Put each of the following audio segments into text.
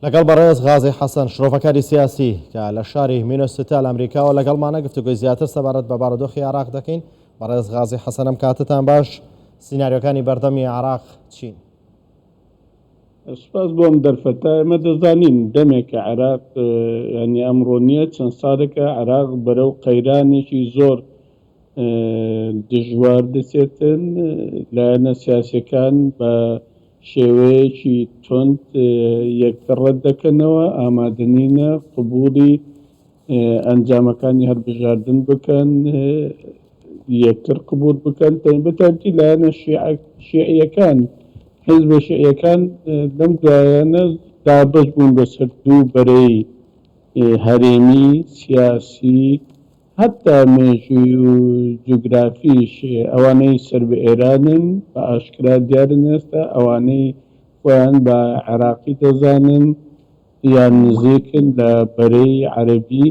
لەگەڵ بەڕێز غازی حەسەن شرۆڤەکاری سیاسی کە لە شاری مینۆستا لە ئەمریکاوە لەگەڵمانە گفتوگۆی زیاتر سەبارەت بە بارودۆخی عێراق دەکەین. بەڕێز غازی حەسەن ئەم کاتەتان باش، سیناریۆکانی بەردەمی عێراق چین؟ سوپاس بۆ ئەم دەرفەتە. ئێمە دەزانین دەمێکە عێراق یانی ئەمڕۆ نییە چەند ساڵێکە عێراق بەرەو قەیرانێکی زۆر دژوار دەچێتن، لایەنە سیاسیەکان بە شێوەیەکی توند یەکتر ڕەت دەکەنەوە، ئامادەنینە قبوڵی ئەنجامەکانی هەڵبژاردن بکەن، یەکتر قبوڵ بکەن، بەتایبەتی لایەنە شیعیەکان، حیزبە شیعیەکان لەم دوایانە دابەش بوون بەسەر دوو بەرەی هەرێمی، سیاسی، هەتا مێژووی و جوگرافیش ئەوانەی سەر بە ئێرانن بە ئاشکرا دیارن ئێستا، ئەوانەی خۆیان بە عێراقی دەزانن یان نزیکن لە بەرەی عەرەبی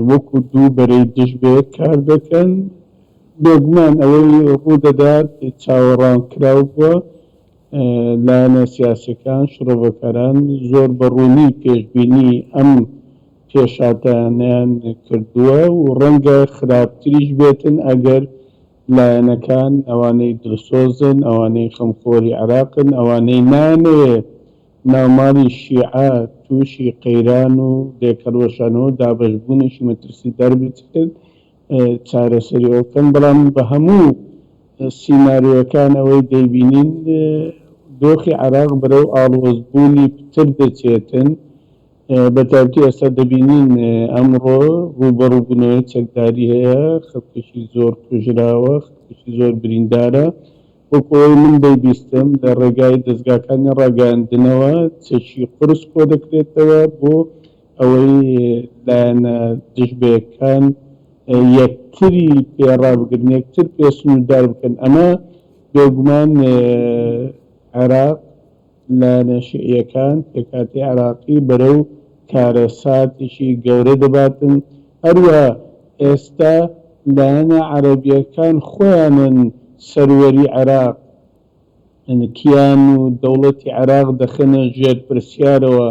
وەکو دوو بەرەی دژ بەیەک کار دەکەن. بێگومان ئەوەی ڕوودەدات چاوەڕوانکراو بووە، لایەنە سیاسیەکان، شرۆڤەکاران زۆر بە ڕوونی پێشبینی ئەم پێشهاتانەیان کردووە و ڕەنگە خراپتریش بێتن ئەگەر لایەنەکان ئەوانەی دڵسۆزن، ئەوانەی خەمخۆری عێراقن، ئەوانەی نایانەوێ ناوماڵی شیعە تووشی قەیران و لێکهەڵوەشانەوە و دابەشبوونێکی مەترسیدار بچێت، چارەسەری ئەوە بکەن، بەڵام بە هەموو سیناریۆکان ئەوەی دەیبینین دۆخی عێراق بەرەو ئاڵۆزبوونی پتر دەچێتن، بەتایبەتی ئێستا دەبینین ئەمڕۆ ڕووبەڕووبوونەوەی چەکداری هەیە، خەڵکێکی زۆر کوژراوە، خەڵکێکی زۆر بریندارە، وەکو ئەوەی من دەیبیستم لە ڕێگای دەزگاکانی ڕاگەیاندنەوە چەکی قورس کۆدەکرێتەوە بۆ ئەوەی لایەنە دژبەیەکان یەکتری پێ ڕابگرن، یەکتر پێ سنووردار بکەن، ئەمە بێگومان عێراق، لایەنە شیعییەکان، پێکهاتەی عێراقی بەرەو کارەساتێکی گەورە دەباتن، هەروەها ئێستا لایەنە عەرەبییەکان خۆیانن سەروەری عێراق کیان و دەوڵەتی عێراق دەخەنە ژێر پرسیارەوە،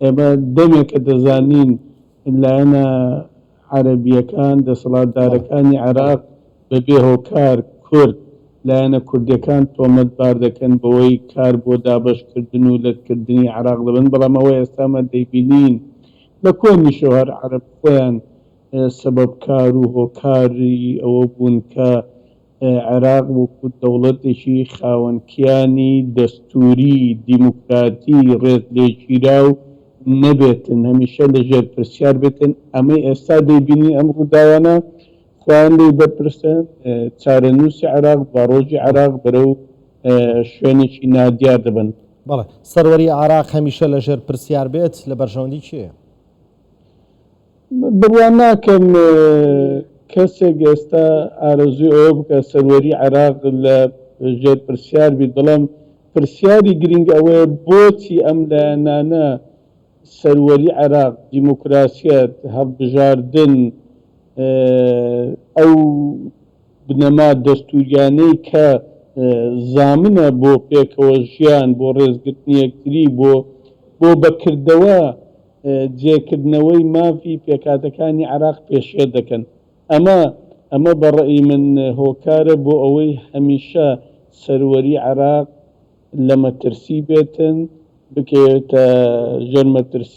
ئێمە دەمێکە دەزانین لایەنە عەرەبییەکان، دەسەڵاتدارەکانی عێراق بەبێ هۆکار کورد، لایەنە کوردییەکان تۆمەتبار دەکەن بەوەی کار بۆ دابەشکردن و لەتکردنی عێراق دەبەن، بەڵام ئەوە ئێستا ئێمە دەیبینین لە کۆنیشەوە هەر عەرەب خۆیان سەبەبکار و هۆکاری ئەوە بوون کە عێراق وەکو دەوڵەتێکی خاوەن کیانی دەستووری دیموکراتی ڕێزلێگیراو نەبێتن، هەمیشە لە ژێر پرسیار بێتن، ئەمەی ئێستا دەیبینین ئەم ڕووداوانە خۆیان لێی بەرپرسن، چارەنووسی عێراق، دواڕۆژی عێراق بەرەو شوێنێکی نادیار دەبەن. بەڵێ، سەروەری عێراق هەمیشە لە ژێر پرسیار بێت لە بەرژەوەندی کێیە؟ بڕوا ناکەم کەسێک ئێستا ئارەزووی ئەوە بکات سەروەری عێراق لە ژێر پرسیار بیت، بەڵام پرسیاری گرینگ ئەوەیە بۆچی ئەم لایەنانە سەروەری عێراق، دیموکراسیەت، هەڵبژاردن، ئەو بنەما دەستووریانەی کە زامنە بۆ پێکەوە ژیان، بۆ ڕێزگرتنی یەکتری، بۆ بۆ بەکردەوە جێکردنەوەی مافی پێکهاتەکانی عێراق پێشێل دەکەن. ئەمە ئەمە بە ڕەئی من هۆکارە بۆ ئەوەی هەمیشە سەروەری عێراق لە مەترسی بێتن، بکەوێتە ژێر مەترس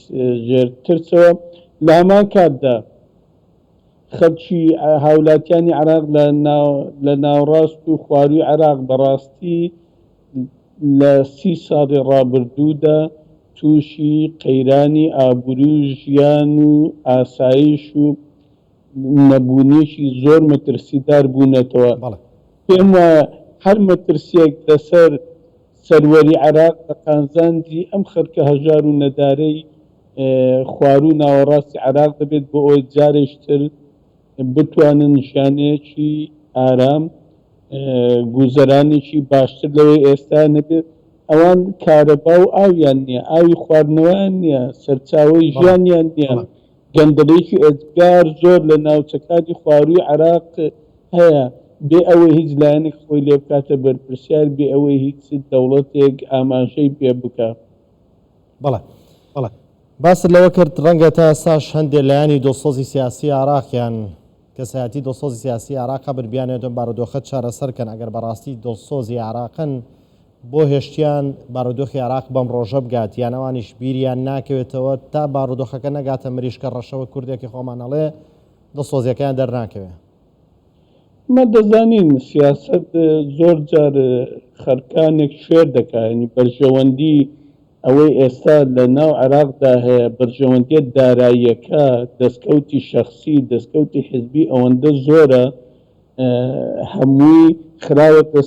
ژێر ترسەوە. لە هەمان کاتدا خەڵکی هاولاتیانی عێراق لە لە ناوەڕاست و خوارووی عێراق بەڕاستی لە سی ساڵی ڕابردوودا تووشی قەیرانی ئابووری و ژیان و ئاسایش و نەبوونییەکی زۆر مەترسیدار بوونەتەوە. پێم وایە هەر مەترسییەک لەسەر سەروەری عێراق بە قازانجی ئەم خەڵکە هەژار و نەدارەی خواروو و ناوەڕاستی عێراق دەبێت بۆ ئەوەی جارێکی تر بتوانن ژیانێکی ئارام، گوزەرانێکی باشتر لەوەی ئێستایان هەبێت، ئەوان کارەبا و ئاویان نییە، ئاوی خواردنەوەیان نییە، سەرچاوەی ژیانیان نییە، گەندەڵییەکی ئێجگار زۆر لە ناوچەکانی خوارووی عێراق هەیە، بێ ئەوەی هیچ لایەنێک خۆی لێ بکاتە بەرپرسیار، بێ ئەوەی هیچ دەوڵەتێک ئاماژەی پێ بکا. بەڵێ بەڵێ باست لەوە کرد ڕەنگە تا ئێستاش هەندێ لایەنی دڵسۆزی سیاسی عێراق یان کەسایەتی دڵسۆزی سیاسی عێراق هەبن بیانەوێت ئەم بارودۆخە چارەسەر کەن ئەگەر بەڕاستی دڵسۆزی عێراقن بۆ هێشتیان بارودۆخی عێراق بەم ڕۆژە بگات یان ئەوانیش بیریان ناکەوێتەوە تا بارودۆخەکە نەگاتە مریشکە ڕەشەوە کوردێکی خۆمان ئەڵێ دڵسۆزیەکەیان دەرناکەوێ. ئێمە دەزانین سیاسەت زۆر جار خەرکانێک شوێر دەکا، یانی بەرژەوەندی ئەوەی ئێستا لە ناو عێراقدا هەیە، بەرژەوەندیە داراییەکە، دەستکەوتی شەخسی، دەستکەوتی حزبی ئەوەندە زۆرە هەمووی خراوەتە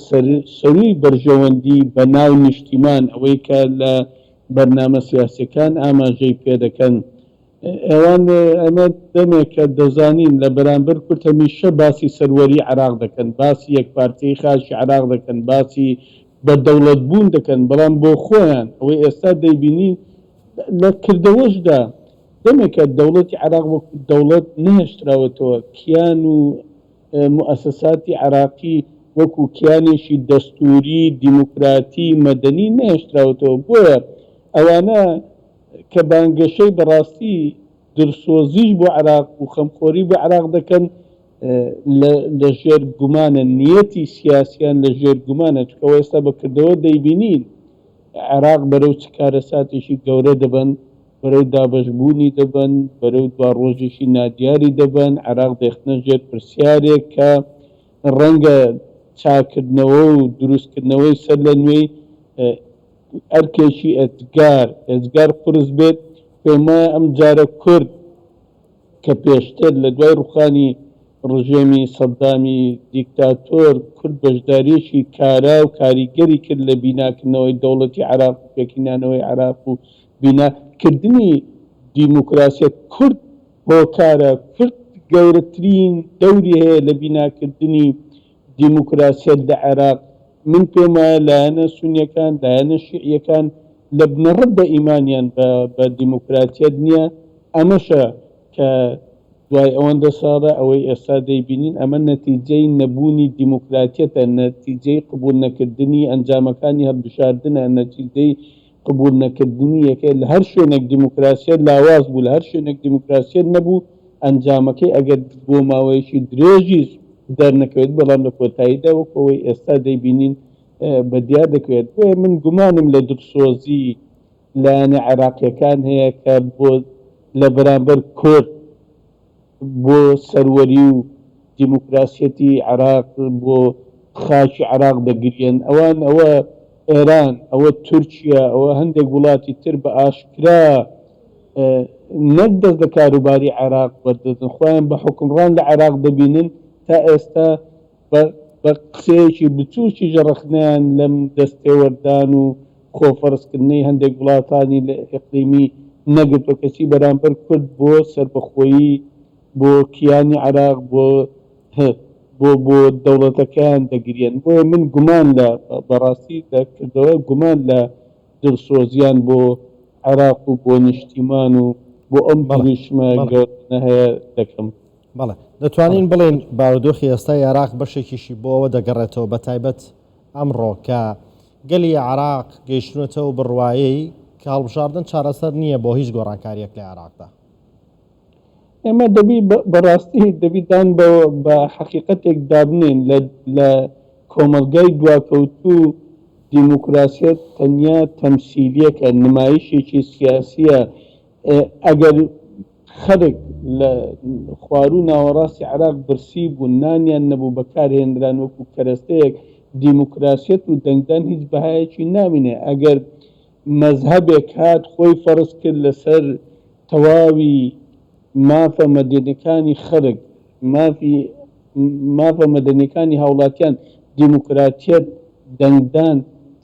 سەرووی بەرژەوەندی بە ناو نیشتیمان، ئەوەی کە لە بەرنامە سیاسیەکان ئاماژەی پێدەکەن. ئێوان ئەمە دەمێکە دەزانین لە بەرامبەر کورد هەمیشە باسی سەروەری عێراق دەکەن، باسی یەکپارچەیی خاکی عێراق دەکەن، باسی بە دەوڵەت بوون دەکەن، بەڵام بۆ خۆیان ئەوەی ئێستا دەیبینین لە کردەوەشدا دەمێکە دەوڵەتی عێراق وەکو دەوڵەت نەهێشتراوەتەوە، کیان و موئەسەساتی عێراقی وەکو کیانێکی دەستووری، دیموکراتی، مەدەنی نەهێشتراوەتەوە، بۆیە ئەوانە کە بانگەشەی بەڕاستی دلسۆزیش بۆ عێراق و خەمخۆری بۆ عێراق دەکەن لە ژێر گومانە، نیەتی سیاسیان لە ژێر گومانە، چونکە ئەوە ئێستا بە کردەوە دەیبینین عێراق بەرەو چ کارەساتێکی گەورە دەبەن، بەرەو دابەشبوونی دەبەن، بەرەو دواڕۆژێکی نادیاری دەبەن، عێراق دەیخنە ژێر پرسیارێک کە ڕەنگە چاککردنەوە و دروستکردنەوەی سەر لە نوێی ئەرکێکی ئێجگار ئێجگار قورس بێت، پێموایە ئەمجارە کورد کە پێشتر لە دوای ڕوخانی ڕژێمی سەدامی دیکتاتۆر کورد بەشدارییەکی کارا و کاریگەری کرد لە بیناکردنەوەی دەوڵەتی عێراق و پێکهینانەوەی عێراق و بینا کردنی دیموکراسیەت، کورد هۆکارە، کورد گەورەترین دەوری هەیە لە بیناکردنی دیموکراسیەت لە عێراق، من پێم وایە لایەنە سونیەکان، لایەنە شیعیەکان لە بنەڕەتدا ئیمانیان بە بە دیموکراتیەت نیە، ئەمەشە کە دوای ئەوەندە ساڵە ئەوەی ئێستا دەیبینین ئەمە نەتیجەی نەبوونی دیموکراتیەتە، نەتیجەی قبوڵ نەکردنی ئەنجامەکانی هەڵبژاردنە، نەتیجەی قبوڵ نەکردنی یەکە، لە هەر شوێنێک دیموکراسیەت لاواز بوو، لە هەر شوێنێک دیموکراسیەت نەبوو، ئەنجامەکەی ئەگەر بۆ ماوەیەکی درێژیش دەرنەکەوێت، بەڵام لە کۆتاییدا وەکو ئەوەی ئێستا دەیبینین بە دیار دەکەوێت. بۆیە من گومانم لە دڵسۆزی لایەنە عێراقییەکان هەیە کە بۆ لە بەرامبەر کورد، بۆ سەروەری و دیموکراسیەتی عێراق، بۆ خاکی عێراق دەگریەن. ئەوان ئەوە ئێران، ئەوە تورکیا، ئەوە هەندێک وڵاتی تر بە ئاشکرا نەک دەست لە کاروباری عێراق وەردەدەن، خۆیان بە حوکمڕان لە عێراق دەبینن، تا ئێستا بە بە قسەیەکی بچووکیش ڕەخنەیان لەم دەستێوەردان و خۆفەرزکردنەی هەندێک وڵاتانی لە ئیقلیمی نەگرتووە، کەچی بەرامبەر کورد بۆ سەربەخۆیی، بۆ کیانی عێراق، بۆ بۆ بۆ دەوڵەتەکەیان دەگریەن. بۆیە من گومان لە بەڕاستی لە کردەوە گومان لە دڵسۆزیان بۆ عێراق و بۆ نیشتیمان و بۆ ئەم بەڵێ دروشمە بەڵێ. گەورانە هەیە دەکەم. بەڵێ دەتوانین بڵێین بارودۆخی ئێستای عێراق بەشێکیشی بۆ ئەوە دەگەڕێتەوە بەتایبەت ئەمڕۆ کە گەلی عێراق گەیشتوونەتە ئەو بڕوایەی کە هەڵبژاردن چارەسەر نییە بۆ هیچ گۆڕانکارییەک لە عێراقدا. ئێمە دەبی بەڕاستی دەبی دان بە حەقیقەتێک دابنێین لە لە کۆمەڵگای دواکەوتوو دیموکراسیەت تەنیا تەمسیلیەکە، نمایشێکی سیاسیە، ئەگەر خەلک لە خواروو ناوەڕاستی عێراق برسی بوون، نانیان نەبوو، بەکارهێنران وەکو کەرەستەیەک، دیموکراسیەت و دەنگدان هیچ بەهایەکی نامینێ، ئەگەر مەزهەبێک هات خۆی فەرز کرد لەسەر تەواوی مافە مەدەنیەکانی خەلک، مافی مافە مەدەنیەکانی هاوڵاتیان، دیموکراتیەت، دەنگدان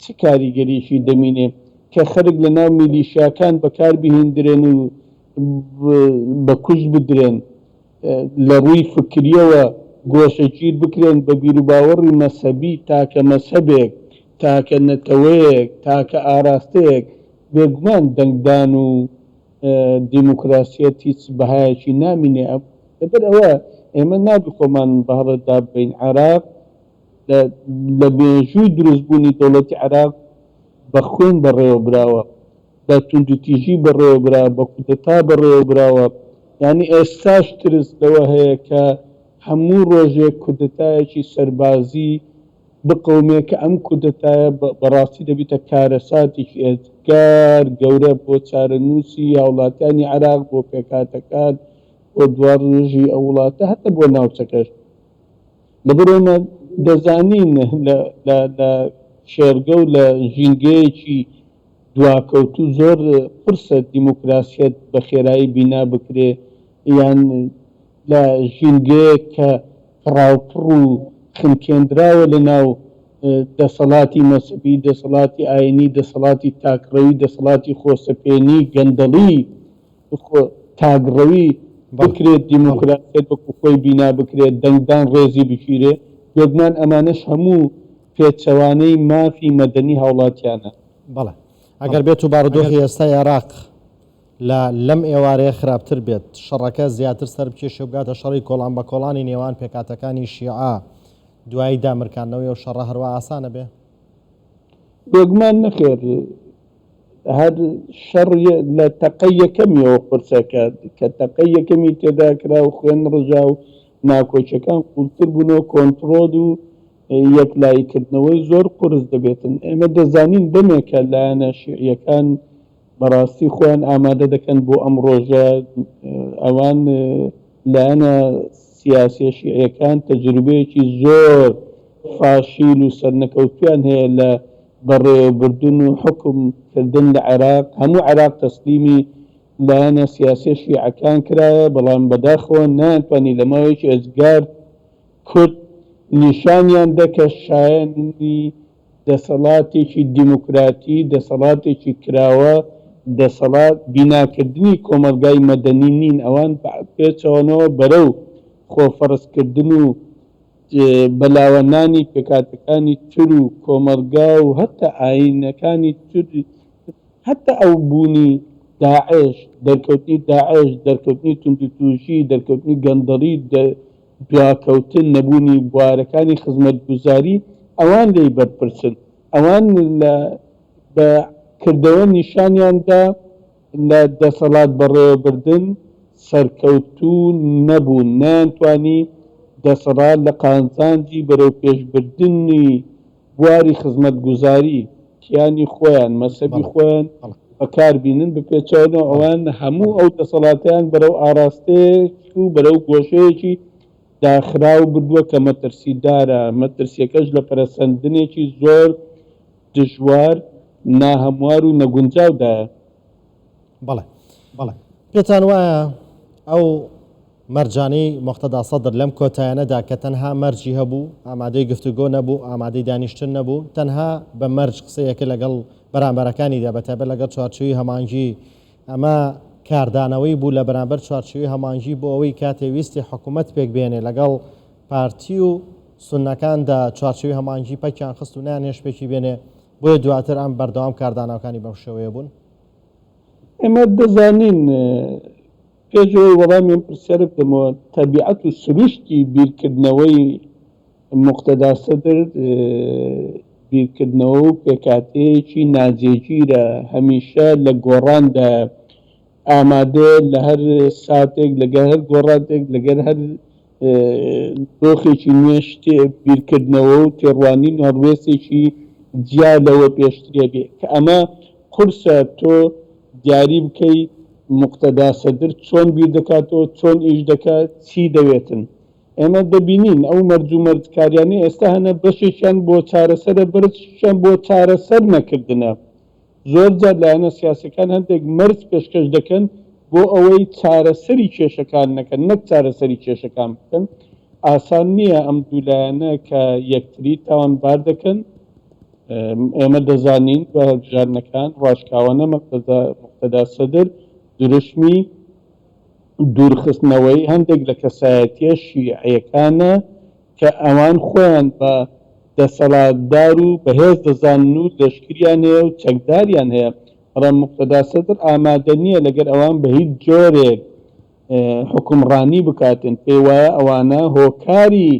چ کاریگەریەکی دەمینێ کە خەلک لەناو میلیشیاکان بەکار بهیندرێن و بە کوشت بدرێن، لە ڕووی فکریەوە گۆشەگیر بکرێن بە بیروباوەڕی مەزهەبی تاکە مەزهەبێک، تاکە نەتەوەیەک، تاکە ئاراستەیەک، بێگومان دەنگدان و دیموکراسیەت هیچ بەهایەکی نامینێ، لەبەر ئەوە ئێمە نابی خۆمان بە هەڵە داببەین، عێراق لە مێژووی دروستبوونی دەوڵەتی عێراق بە خوێن بەڕێوە براوە. بە توندوتیژی بەڕێوەبرا، بە کودەتا بەڕێوەبراوە، یانی ئێستاش ترس لەوە هەیە کە هەموو ڕۆژێک کودەتایەکی سەربازی بقەومێ کە ئەم کودەتایە بەڕاستی دەبیتە کارەساتێکی ئێجگار گەورە بۆ چارەنووسی هاوڵاتیانی عێراق، بۆ پێکهاتەکان، بۆ دواڕۆژی ئەو وڵاتە، هەتا بۆ ناوچەکەش. لەبەر ئێمە دەزانین لە کێڵگە و لە ژینگەیەکی دواکەوتوو زۆر قورسە دیموکراسیەت بە خێرایی بینا بکرێ یان لە ژینگەیەک کە پڕاوپڕ و خنکێندراوە لە ناو دەسەڵاتی مەزهەبی، دەسەڵاتی ئاینی، دەسەڵاتی تاکڕەوی، دەسەڵاتی خۆسەپێنی، گەندەڵی تاکڕەوی بکرێت، دیموکراسیەت وەکو خۆی بینا بکرێت، دەنگدان ڕێزی بگیرێ، بێگومان ئەمانەش هەموو پێچەوانەی مافی مەدەنی هاوڵاتیانە. بەڵێ. ئەگەر بێتو بارودۆخی ئێستای عێراق لە لەم ئێوارەیە خراپتر بێت، شەڕەکە زیاتر سەر بکێشێ و بگاتە شەڕی کۆڵان بە کۆڵانی نێوان پێکهاتەکانی شیعە، دوایی دامرکاندنەوەی ئەو شەڕە هەروا ئاسانە بێ؟ بێگومان نەخێر. هەر شەڕ لە تەقەی یەکەمیەوە قورسە کە کە تەقەی یەکەمی تێدا کرا و خوێن ڕژا و ناکۆکیەکان قوڵتر بوونەوە کۆنتڕۆڵ و یەکلاییکردنەوەی زۆر قورس دەبێتن. ئێمە دەزانین دەمێکە لایەنە شیعیەکان بەڕاستی خۆیان ئامادە دەکەن بۆ ئەم ڕۆژە، ئەوان لایەنە سیاسیە شیعیەکان تەجروبەیەکی زۆر فاشیل و سەرنەکەوتویان هەیە لە بەڕێوەبردن و حوکم کردن لە عێراق، هەموو عێراق تەسلیمی لایەنە سیاسیە شیعەکان کرایە، بەڵام بەداخەوە نەیانتوانی لە ماوەیەکی ئێجگار کورت نیشانیان دا کە شایەنی دەسەڵاتێکی دیموکراتی، دەسەڵاتێکی کراوە، دەسەڵات بیناکردنی کۆمەڵگای مەدەنی نین، ئەوان بە پێچەوانەوە بەرەو خۆفەرزکردن و بەلاوەنانی پێکهاتەکانی تر و کۆمەڵگا و هەتا ئایینەکانی تر، هەتا ئەو بوونی داعش، دەرکەوتنی داعش، دەرکەوتنی توندوتوژی، دەرکەوتنی گەندەڵی، دواکەوتن، نەبوونی بوارەکانی خزمەتگوزاری، ئەوان لێی بەرپرسن. ئەوان لە بە کردەوە نیشانیان دا لە دەسەڵات بەڕێوەبردن سەرکەوتوو نەبوون، نەیانتوانی دەسەڵات لە قازانجی بەرەوپێشبردنی بواری خزمەتگوزاری کیانی خۆیان، مەزهەبی خۆیان بەکار بینن، بە پێچەوانەوە ئەوان هەموو ئەو دەسەڵاتەیان بەرەو ئاراستەیەک و بەرەو گۆشەیەکی داخراو بردووە کە مەترسیدارە، مەترسیەکەش لە پەرەسەندنێکی زۆر دژوار، ناهەموار و نەگونجاودایە. بەڵێ. پێتان وایە ئەو مەرجانەی موقتەدا سەدر لەم کۆتایانەدا کە تەنها مەرجی هەبوو، ئامادەی گفتوگۆ نەبوو، ئامادەی دانیشتن نەبوو، تەنها بە مەرج قسەیەکە لەگەڵ بەرامبەرەکانیدا بەتایبەت لەگەڵ چوارچێوەی هەماهەنگی، ئەمە کاردانەوەی بوو لە بەرامبەر چوارچێوەی هەماهەنگی بۆ ئەوەی کاتێ ویستی حکومەت پێکبهێنێ لەگەڵ پارتی و سوننەکاندا چوارچێوەی هەماهەنگی پەکیان خست و نەیانهێشت پێکی بێنێ، بۆیە دواتر ئەم بەردەوام کاردانەوەکانی بەم شێوەیە بوون. ئێمە دەزانین پێش ئەوەی وەڵامی ئەم پرسیارە بدەمەوە، تەبیعەت و سروشتی بیرکردنەوەی موقتەدا سەدر بیرکردنەوە و پێکهاتەیەکی ناجێگیرە، هەمیشە لە گۆڕاندایە، ئامادەیە لە هەر ساتێک، لەگەڵ هەر گۆڕانێک، لەگەل هەر دۆخێکی نوێ شتێ بیرکردنەوە و تێڕوانین و هەڵوێستێکی جیا لەوە پێشترێ بێ کە ئەمە قورسە تۆ دیاری بکەی موقتەدا سەدر چۆن بیر دەکاتەوە، چۆن ئیش دەکات، چی دەوێتن. ئێمە دەبینین ئەو مەرج و مەرجکاریانەی ئێستا هەنە بەشێکیان بۆ چارەسەرە بەشێکیان بۆ چارەسەر نەکردنە. زۆر جار لایەنە سیاسیەکان هەندێک مەرج پێشکەش دەکەن بۆ ئەوەی چارەسەری کێشەکان نەکەن نەک چارەسەری کێشەکان بکەن. ئاسان نییە ئەم دوو لایەنە کە یەکتری تاوانبار دەکەن. ئێمە دەزانین دوای هەڵبژاردنەکان ڕاشکاوانە موقتەدا سەدر دروشمی دوورخستنەوەی هەندێک لە کەسایەتییە شیعیەکانە کە ئەوان خۆیان بە دەسەڵاتدار و بەهێز دەزانن و لەشکریان هەیە و چەکداریان هەیە، بەڵام موقتەدا سەدر ئامادە نییە لەگەر ئەوان بە هیچ جۆرێک حوکمڕانی بکاتن، پێی وایە ئەوانە هۆکاری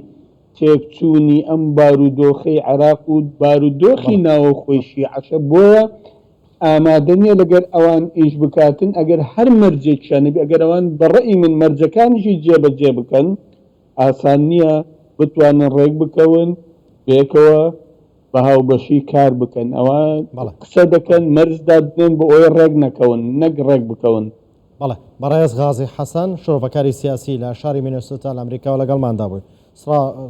تێکچوونی ئەم بارودۆخەی عێراق و بارودۆخی ناوەخۆی شیعەشە، بۆیە. ئامادە نییە لەگەر ئەوان ئیش بکاتن ئەگەر هەر مەرجێکیان نەبی، ئەگەر ئەوان بە ڕەئی من مەرجەکانیشی جێبەجێ بکەن، ئاسان نییە بتوانن ڕێک بکەون بەیەکەوە بە هاوبەشی کار بکەن. ئەوە قسە دەکەن، مەرج دادنێن بۆ ئەوەی ڕێک نەکەون نەک ڕێک بکەون. بەڵێ بەڕێز غازی حەسەن، شرۆڤەکاری سیاسی لە شاری مینێسۆتا لە ئەمریکاوە لەگەڵماندا بووی.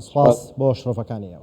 سپاس بۆ شرۆڤەکانی ئێوە.